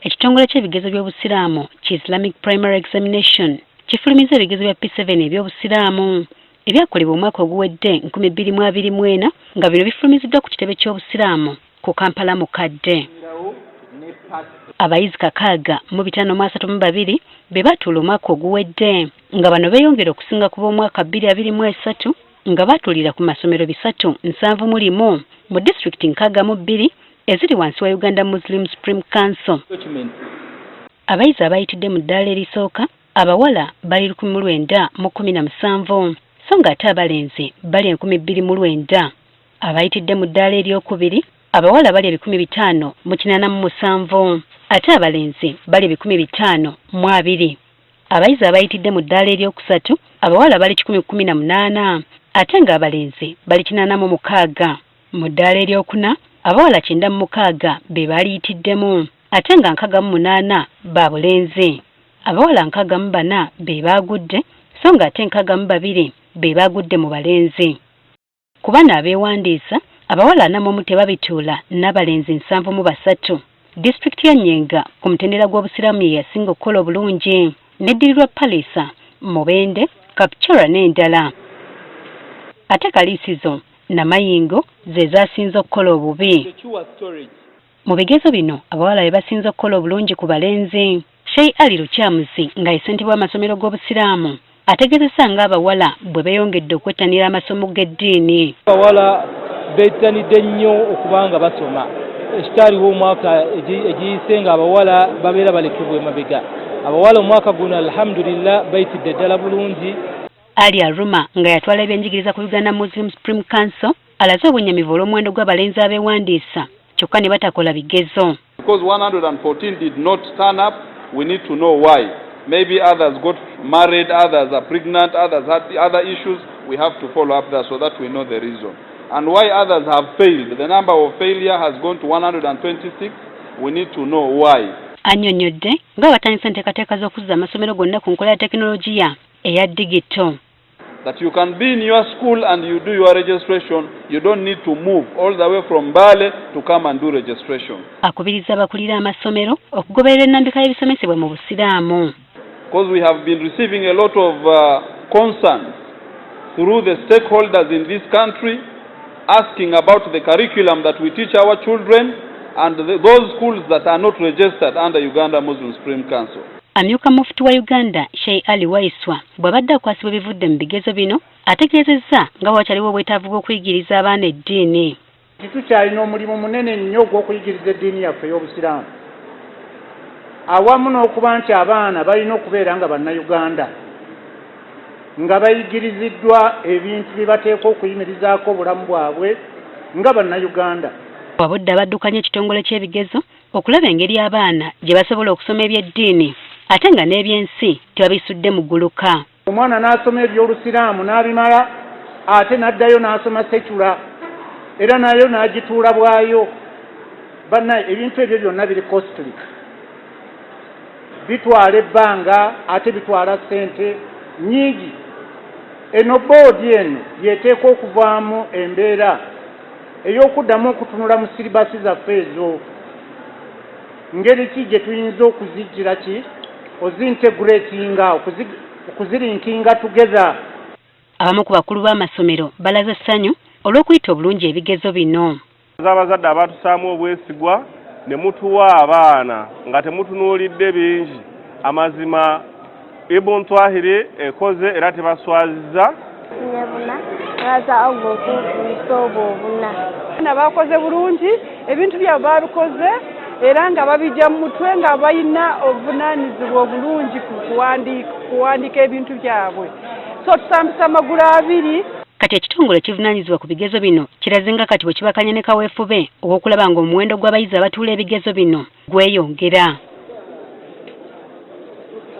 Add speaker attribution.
Speaker 1: Ekitongole ky'ebigezo by'Obusiraamu ki Islamic Primary Examination kifulumizza ebigezo bya P7 eby'Obusiraamu ebyakolebwa omwaka oguwedde 2024, nga bino bifulumiziddwa ku kitebe ky'Obusiraamu ku Kampala Mukadde. Abayizi 6532 be batuula omwaka oguwedde, nga bano beeyongera okusinga ku b'omwaka 2023, nga batuulira ku masomero 371 mu disitulikiti 62 eziri wansi wa Uganda Muslim Supreme Council. Abayizi abayitidde mu ddaala erisooka, abawala bali 1917, so ng'ate abalenzi bali 2009. Abayitidde mu ddaala eryokubiri, abawala bali 587, ate abalenzi bali 520. Abayizi abayitidde mu ddaala eryokusatu, abawala bali 118, ate ng'abalenzi bali 86. Mu ddaala eryokuna, abawala 96 be baaliyitiddemu, ate nga 68 ba bulenzi. Abawala 64 be baagudde, so ng'ate 62 be baagudde mu balenzi. Ku bano abeewandiisa, abawala 41 tebabituula n'abalenzi 73. Disitulikiti ya Nyenga ku mutendera gw'Obusiraamu ye yasinga okukola obulungi, neddirirwa Palisa, Mubende, Kapchorwa n'endala, ate Kaliisizo, Namayingo ze zaasinze okukola obubi. Mu bigezo bino, abawala be basinze okukola obulungi ku balenzi. Sheikh Ali Lukyamuzi, nga ye ssentebe w'amasomero g'Obusiraamu, ategeezessa ng'abawala bwe beeyongedde okwettanira amasomo g'eddiini.
Speaker 2: Abawala bettanidde nnyo okuba nga basoma, ekitaaliwo omwaka egiyise ng'abawala babeera balekebwa emabega. Abawala omwaka guno, alhamdulillah, bayitidde ddala bulungi.
Speaker 1: Ali Aruma, nga yatwala ebyenjigiriza ku Uganda Muslim Supreme Council, alaze obwennyamivu olw'omuwendo gw'abalenzi abeewandiisa kyokka ne batakola bigezo.
Speaker 3: Because 114 did not turn up, we need to know why. Maybe others got married, others are pregnant, others had other issues. We have to follow up there so that we know the reason. And why others have failed. The number of failure has gone to 126. We need to know why.
Speaker 1: Annyonnyodde nga batandise enteekateeka z'okuzza amasomero gonna ku nkola ya tekinologiya eya digito.
Speaker 3: That you can be in your school and you do your registration. You don't need to move all the way from Mbale to come and do registration.
Speaker 1: Akubiriza abakulira amasomero okugoberera ennambika y'ebisomesebwa mu Busiraamu.
Speaker 3: Because we have been receiving a lot of concerns through the stakeholders in this country asking about the curriculum that we teach our children and those schools that are not registered under Uganda Muslim Supreme Council.
Speaker 1: Amyuka Mufuti wa Uganda, Sheikh Ali Waiswa, bw'abadde akwasibwa ebivudde mu bigezo bino, ategeezezza nga wakyaliwo obwetaavu bw'okuyigiriza abaana eddiini.
Speaker 4: Tukyalina omulimu munene nnyo ogw'okuyigiriza eddiini yaffe ey'Obusiraamu, awamu n'okuba nti abaana balina okubeera nga Bannayuganda, nga bayigiriziddwa ebintu bye bateekwa okuyimirizaako obulamu bwabwe nga Bannayuganda.
Speaker 1: Wabudde abaddukanya ekitongole ky'ebigezo okulaba engeri abaana gye basobola okusoma eby'eddiini ate nga n'ebyensi tebabisudde mu guluka.
Speaker 4: Omwana n'asoma ebyolusiraamu n'abimala, ate n'addayo n'asoma secular, era nayo n'agituula bwayo. Bannaye, ebintu ebyo byonna biri costly, bitwala ebbanga ate bitwala ssente nnyingi. Eno boodi eno yeteekwa okuvaamu embeera ey'okuddamu okutunula mu syllabus zaffe ezo, ngeri ki gye tuyinza okuzigira ki ozintegratinga, okuzilinkinga together.
Speaker 1: Abamu ku bakulu b'amasomero balaze essanyu olw'okuyita obulungi ebigezo bino.
Speaker 5: Z'abazadde abatusaamu obwesigwa ne mutuwa abaana nga temutunuulidde bingi, amazima Ibn Twahiri ekoze era tebaswaziza.
Speaker 6: Nyebuna nebaza ogwo okunfunisa obwo obuna.
Speaker 7: Abaana bakoze bulungi, ebintu byabwe babikoze era nga babijja mu mutwe, nga balina obuvunaanyizibwa obulungi ku kuwandiika ebintu byabwe, so tusambisa amagulu abiri.
Speaker 1: Kati ekitongole ekivunaanyizibwa ku bigezo bino kiraze nga kati bwe kibakanya ne kaweefube ow'okulaba ng'omuwendo gw'abayizi abatuula ebigezo bino gweyongera.